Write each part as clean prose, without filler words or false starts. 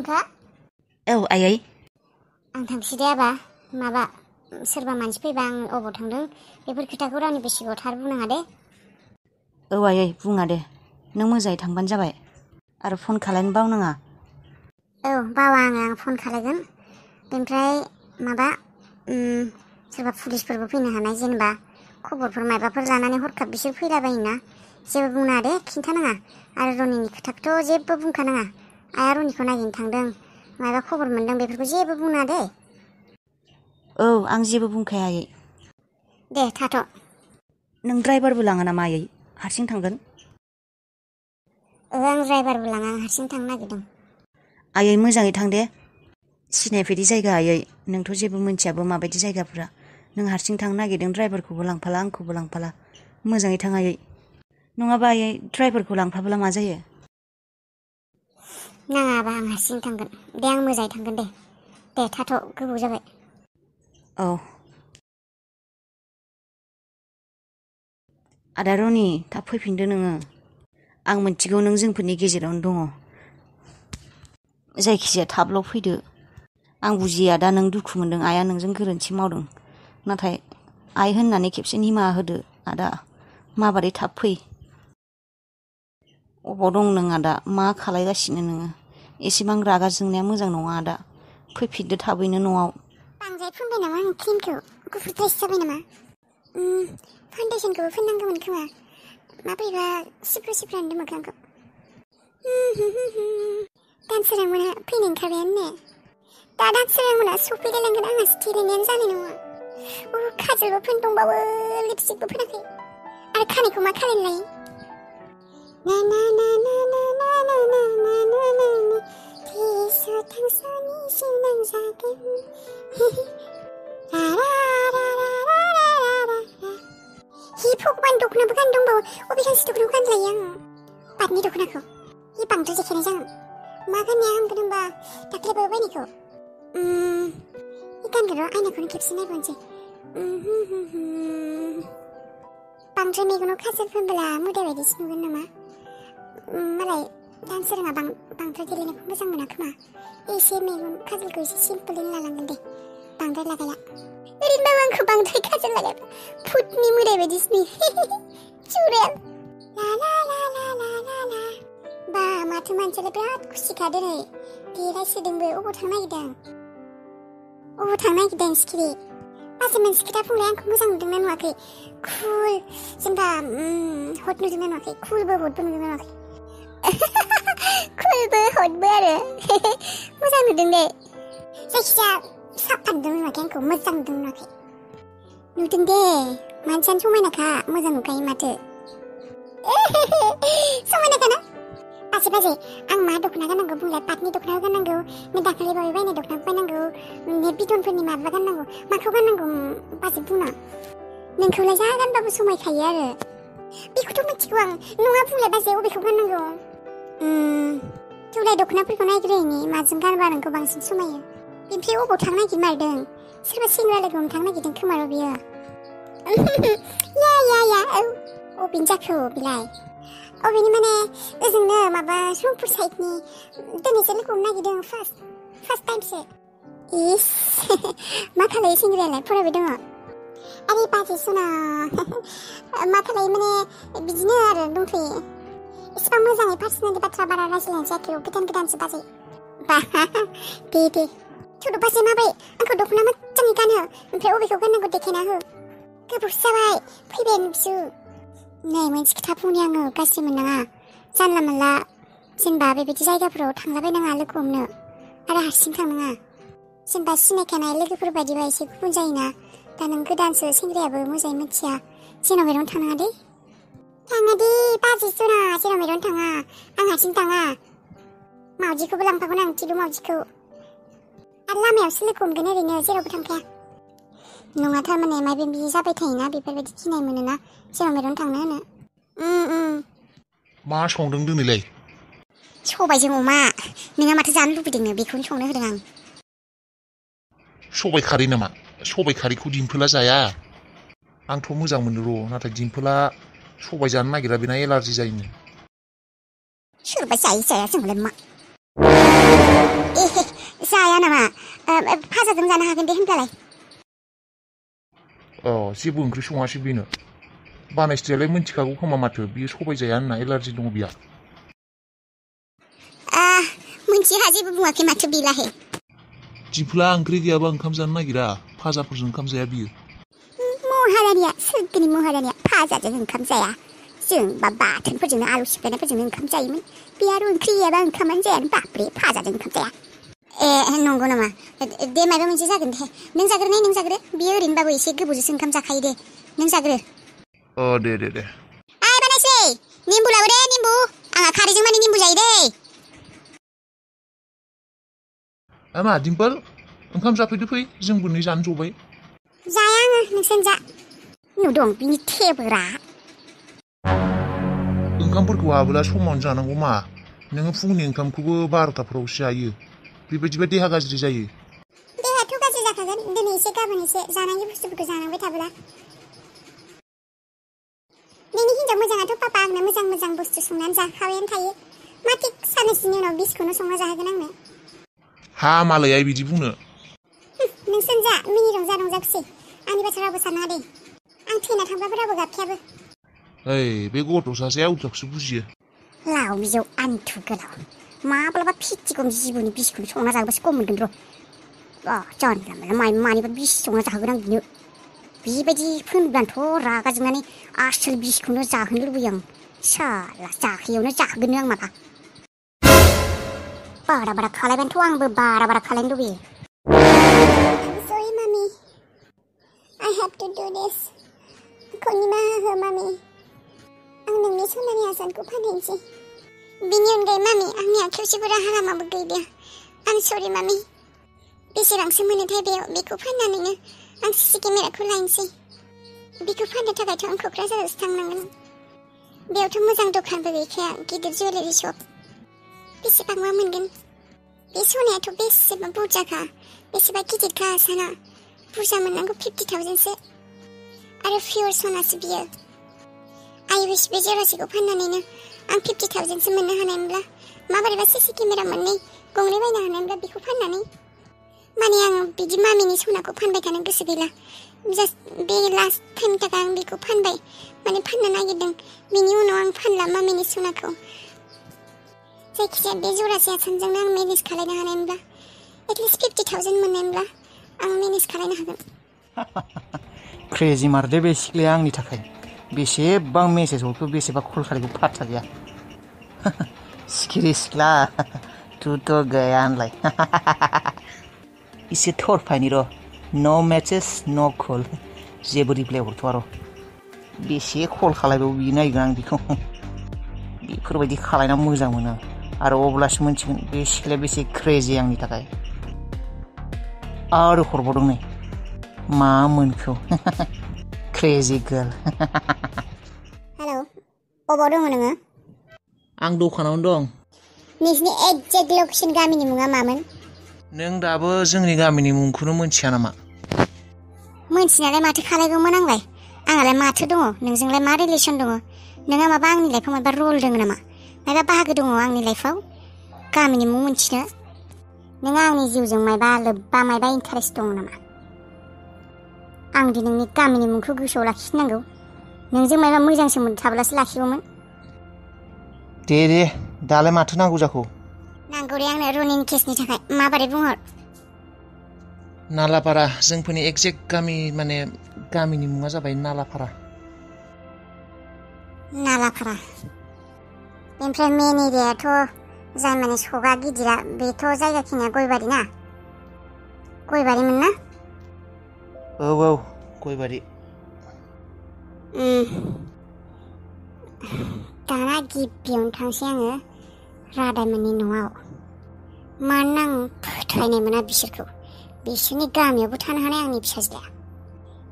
फनखा? औ आयै। आं थांसै दे आबा। माबा सोरबा मानसि फैबा आं अबाव थांदों बेफोर खोथाखौ रावनिबो सिगाङाव थार बुंनाङा दे। औ आयै बुङा दे। नों मोजाङै थांबानो जाबाय आरो फन खालायनो बावनाङा। औ बावा आं फन खालायगोन। ओमफ्राय माबा सोरबा पुलिसफोरबो फैनो हानाय, जेनेबा खबरफोर माबाफोर लानानै हरखाब बिसोर फैलाबायोना। जेबो बुंनाङा दे, खिन्थानाङा। आरो रनिनि खोथाखौथ' जेबो बुंखानाङा। आइया रनिखौ नागिरनो थांदों, माबा खबर मोनदों, बेफोरखौ जेबो बुंनाङा दे। औ आं जेबो बुंखाया आयै। दे थाथ'। नों ड्राइभारबो लाङा नामा आयै? हारसिं थांगोन? आं ड्राइभारबो लाङा, आं हारसिं थांनो नागिरदों। आयै मोजाङै थां दे। सिनायफेरि जायगा आयै, नोंथ' जेबो मिथियाबो माबायदि जायगाफ्रा। नों हारसिं थांनो नागिरदों, ड्राइभारखौबो लांफाला आंखौबो लांफाला। मोजाङै थां आयै। नङाबा आयै ड्राइभारखौ लांफाब्ला मा जायो? नाङाबा आं हारसिं थांगोन दे, आं मोजाङै थांगोन दे। दे थाथ', गोबाव जाबाय। औ। आदा रनि, थाब फैफिनदो नोङो। आं मिथिगौ नों जोंफोरनि गेजेरावनो दङ। जायखिजाया थाबल' फैदो। आं बुजियो आदा, नों दुखु मोनदों, आइया नोंजों गोरोन्थि मावदों। नाथाय आइ होननानै खेबसे निमाहा होदो आदा। माबारै थाब फै। अबाव दं नों आदा? मा खालायगासिनो नोङो? एसेबां रागा जोंनाया मोजां नङा आदा। फैफिनदो थाबैनो न'आव। बांद्राय फुनबाय नामा आं क्रिमखौ? गुफुरद्रायसो जाबाय नामा? फाउन्डेसनखौबो फोननांगौमोन खोमा। माबोरैबा सिफ्रु सिफ्रु नुदों मोखांखौ। दानसोरां मोनहा फैनो ओंखारबायानो ने? दा दानसोरां मोनहा सफैलायलांगोन, आंहासो देलायनायानो जानाय नङा। खाजलबो फोन दंबावो, लिपस्टिकबो फोनाखै। आरो खानायखौ मा खालायनो लायो? ना ना ना ना ना ना ना ना ना ना ना ना थेस' थांस'नि सिनां जागोन। हि भगबान, दख'नाबो गान दंबावो। अबे गांसे दख'नाखौ गानलायो आङो? पाटनि दख'नाखौ। हि बांद्राय जेखायनाय जागोन। मा गाननाया हामगोन होनबा? दाख्लैबो बायनायखौ। हि गानगोन र', आयनाखौनो खेबसे नायबावनोसै। बांद्राय मेगनाव खाजोल फोनबोला मोदाय बायदिसो नुगोन नामा? मालाय दानसोराङा बांद्राय देलायनायखौ मोजां मोना खोमा। एसे मेगन खाजोलखौ एसे सिम्पोलैनो लानांगोन दे, बांद्राय लागायला। ओरैनोबाबो आंखौ बांद्राय खाजोल लागायबा भुतनि मोदाय बायदिसो नुयो। चुरेल। ला ला ला ला ला ला ला। बा माथो मानसियालाय बिराद खुसिखा दिनै। देलायसोदोंबो। अबाव थांनो नागिरदों? अबाव थांनो नागिरदों सिखिरि? मासे मोनसे खोथा बुंलाय, आंखौ मोजां नुदोंना नुवाखै? कुल, जेनेबा हट नुदोंना नुवाखै? कुलबो हटबो नुदोंना नुवाखै? कुलबो हटबो आरो। मोजां नुदों दे। जायखिजाया साफा नुदों नुवाखै आंखौ? मोजां नुदों नुवाखै? नुदों दे, मानसियानो समायनाखा, मोजां नुखायो माथो। समायनाखाना? बाजे आं मा दख'ना गाननांगौ बुंलाय? पाटनि दख'नाखौ गाननांगौ ना दाखालि बावै बायनाय दख'नाखौ बायनांगौ? ने बिदनफोरनि माबा गाननांगौ? माखौ गाननांगौ बाजे बुंना? नोंखौलाय जा गानबाबो समायखायो आरो। बेखौथ' मिथिगौ आं। नङा बुंलाय बाजे, अबेखौ गाननांगौ? थौलाय दख'नाफोरखौ नायग्रोयैनि, माजों गानबा नोंखौ बांसिन समायो? बेनिफ्राय अबाव थांनो नागिरमारदों? सोरबा सेंग्रा लोगोआवनो थांनो नागिरदों खोमा र' बियो। या औ। अबेनि जाखो बिलाय? अबेनि माने ओजोंनो माबा रंपुर साइडनि। दिनैसो लोगो हमनो नागिरदों, फार्स्ट टाइमसो। इस, मा खालायो सेंग्रायालाय? फरायबाय दङ? आरे बाजे सना, मा खालायो माने बिदिनो आरो दंथ'यो। एसेबां मोजाङै पार्सनेलनि बाथ्रा बारा रायज्लायनाय जायाखै। गोदानसो बाजे। बा दे। थौद' बाजे माबाय? आंखौ दख'ना मोजाङै गानहो, ओमफ्राय अबेखौ गाननांगौ देखायना हो। गोबावसो जाबाय फैबायानो बिसोर। नै मोनसे खोथा बुंनि आङो, गाज्रि मोननाङा। जानला मोनला जेनेबा बेबायदि जायगाफोराव थांलाबायनाङा लोगो हमनो, आरो हारसिं थांनाङा। जेनेबा सिनायखानाय लोगोफोर बायदिबा एसे गुबुन जायोना। दा नों गोदानसो, सेंग्रायाबो मोजाङै मिथिया। जेराव मेरावनो थांनाङा दे। थाङा दे बाजै सना, जेराव मेरावनो थाङा। आं हारसिं थाङा। मावजिखौबो लांफागोन आं, थिलु मावजिखौ। आरो लामायावसो लोगो हमगोन, ओरैनो जेरावबो थांखाया। नङा थारमाने माबा बिदि जाबाय थायोना, बेफोरबायदि गिनाय मोनोना जेराव मेरावनो थांनो होनो। मा संदों दिनैलाय? सबायजों अमा। नोंहा माथो जानो लुबैदोंनो, बेखौनो संनो होदों आं। सबाय खारै नामा? सबाय खारैखौ दिम्पोला जाया। आंथ' मोजां मोनो र', नाथाय दिम्पोला सबाय जानो नागिरा, बेना एलार्जि जायोनो। सोरबा जायो जाया जोंलाय मा? जाया नामा फाजाजों जानो हागोन दे होनब्लालाय जेबो ओंख्रि सङासै बेनो बानायस्त्रियालाय मिन्थिखागौ खोमा माथो बियो सबाय जाया होनना एलार्जि दङ बिहा मिन्थिहा जेबो बुङाखै माथो बिलाहे दिंफोला ओंख्रि गैयाबा ओंखाम जानो नागिरा फाजाफोरजों ओंखाम जाया बियो महारानिया सोरगोनि महारानिया फाजाजों ओंखाम जाया जोंबा बाथोनफोरजोंनो आलु सिफ्लेनायफोरजोंनो ओंखाम जायोमोन बे आरो ओंख्रि गैयाबा ओंखामानो जायानो बाब्रे फाजाजों ओंखाम जाया नंगौ नामा दे माबा मोनसे जागोन दे नों जाग्रो बियो ओरैनोबाबो एसे गोबावजोंसो ओंखाम जाखायो दे नों जाग्रो दे बानायसै निम्बु लाबो दे निम्बु आंहा खारैजों माने निम्बु जायो दे मा दिम्पोल ओंखाम जाफैदो फै जोंबो नै जानो जबाय जाया आङो नोंसोर जा नुदों बिनि थेबोरा ओंखामफोरखौ आबोला समावनो जानांगौ मा नोङो फुंनि ओंखामखौबो 12थाफोरावसो जायो बेबायदिबा देहा गाज्रि जायो देहाथ' गाज्रि जाखागोन दिनै एसे गाबोन एसे जानांगौ बुस्थुफोरखौ जानांबाय थाब्ला नोंनि हिन्जाव मोजाङाथ' पापा आंनो मोजां बुस्थु संनानै जाखाबायानो थायो मा थिक साननैसोनि उनाव बिसखौनो संना जाहोगोन आंनो हा मालाया बिदि बुंनो नोंसोर जा मिनि रंजा खुसि आंनि बाथ्रा रावबो साननाङा दे आं थैना थांब्लाबो रावबो गाबखायाबो बे गथ' सासेया उल्थाखौसो बुजियो लाव बिजौ आन्थु गोलाव माब्लाबा फिथिगम जिबौनि बिसखौनो संना जाहोबासो गम मोनगोन र' जानला मोनला मानिबा बिस संना जाहोगोन आं बिनो बेबायदि फोनब्लानोथ' रागा जोंनानै आसोल बिसखौनो जाहोनो लुबैयो आं साला जाहोयावनो जाहोगोन आं माबा बारा खालायबानोथ' आंबो बारा खालायनो लुबैयो Sorry, Mommy. I have to do this. निमाहा हो मामि आं नोंनि सनानि आसानखौ फानहैनोसै बिनि अनगायै मामि आंनि आखायाव जेबो राहा लामाबो गैलिया आं सरि मामि बेसेबांसो मोनोथाय बेखौ फाननानैनो आं सिसि केमेराखौ लायनोसै बेखौ फाननो थाखायथ' आं क'क्राझारावसो थांनांगोन बेयावथ' मोजां दखानबो गैखाया गिदिर जुवेलारि शप बेसेबांबा मोनगोन बे सनायाथ' बेसेबा बुरजाखा बेसेबा गिदिरखा आसाना बुरजा मोननांगौ 50,000सो आरो पियर सनासो बियो आइ विश बे जरासेखौ फाननानैनो आं 50,000सो मोननो हानायमोनब्ला माबोरैबा सिसि केमेरा गंनै बायनो हानायमोनब्ला बेखौ फाननानै माने आं बिदि मामिनि सनाखौ फानबाय थानो गोसो गैला जास्ट बे लास्ट टाइमनि थाखाय आं बेखौ फानबाय माने फाननो नागिरदों बिनि उनाव आं फानला मामिनि सनाखौ जायखिजाया बे जरासे आसानजोंनो आं मेनेज खालायनो हानायमोनब्ला एटलिस्ट 50,000 मोननायमोनब्ला आं मेनेज खालायनो हागोन क्रेजि मारदे बे सिख्लाया आंनि थाखाय बेसेबां मेसेज हरखो बेसेबा कल खालायखौ फात्ता गैया सिखिरि सिख्ला तुथ' गया होनलाय एसे थरफायनि र' नो मेसेज नो कल जेबो रिप्लाय हरथ'आ र' बेसे कल खालायबाबो बियो नायगोन आं बेखौ बेफोरबायदि खालायना मोजां मोनो आरो अब्लासो मोनथिगोन बे सिख्लाया बेसे क्रेजि आंनि थाखाय आरो हरबावदों नै मा मोनखौ क्रेजि गार्ल हेलौ अबाव दङ नोङो आं दखानावनो दं नोंसिनि एक्जेक्ट लकेसन गामिनि मुङा मामोन नों दाबो जोंनि गामिनि मुंखौनो मोनथिया नामा मोनथिनायालाय माथो खालायगौमोन आंहालाय माथो दङ नोंजोंलाय मा रिलेसन दङ नोंहा माबा आंनि लाइफआव माबा रल दङ नामा माबा बाहागो दङ आंनि लाइफआव गामिनि मुं मोनथिनो नों आंनि जिउजों माबा लोब्बा माबा इन्टारेस्ट दङ नामा आं दि नोंनि गामिनि मुंखौ गोसोआव लाखिनांगौ नोंजों माबा मोजां सोमोन्दो थाब्लासो लाखिगौमोन दे दालाय माथो नांगौ जाखो नांगौ दे आंनो रनिं केसनि थाखाय माबोरै बुंहर नालापारा जोंफोरनि एक्जेक्ट गामि माने गामिनि मुङा जाबाय नालापारा ओमफ्राय मेन एरियाथ' जाय माने सगा गिदिरा बेथ' जायगा खिनिया गयबारि ना गयबारिमोन ना औ गयबारि दाना गिबियावनो थांसै आङो रादामोननि न'आव मानोना आं फोथायनाय मोना बिसोरनि गामियावबो थानो हानाय आंनि फिसाज्लाया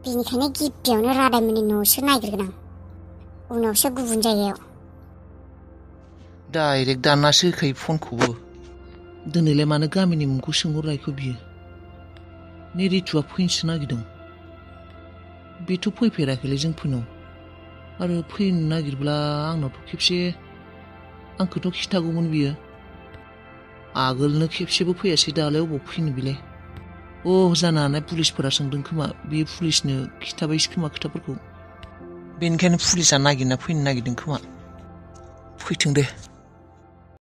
बेनिखायनो गिबियावनो रादामोननि न'आवसो नागिरगोन आं उनावसो गुबुन जायगायाव डाइरेक्ट दाननासो होखायो फनखौबो दिनैलाय मानो गामिनि मुंखौ सोंहरलायखो बियो नै रितुआ फैनोसो नागिरदों बेथ' फैफेराखैलै जोंफोरनाव आरो फैनो नागिरब्ला आंनावथ' खेबसे आंखौथ' खिथागौमोन बियो आगोलनो खेबसेबो फैयासै दालाय अबाव फैनो बेलाय जानो हानाय पुलिसफोरा सोंदों खोमा बे पुलिसनो खिथाबायसो खोमा खोथाफोरखौ बेनिखायनो पुलिसा नागिरना फैनो नागिरदों खोमा फैथों दे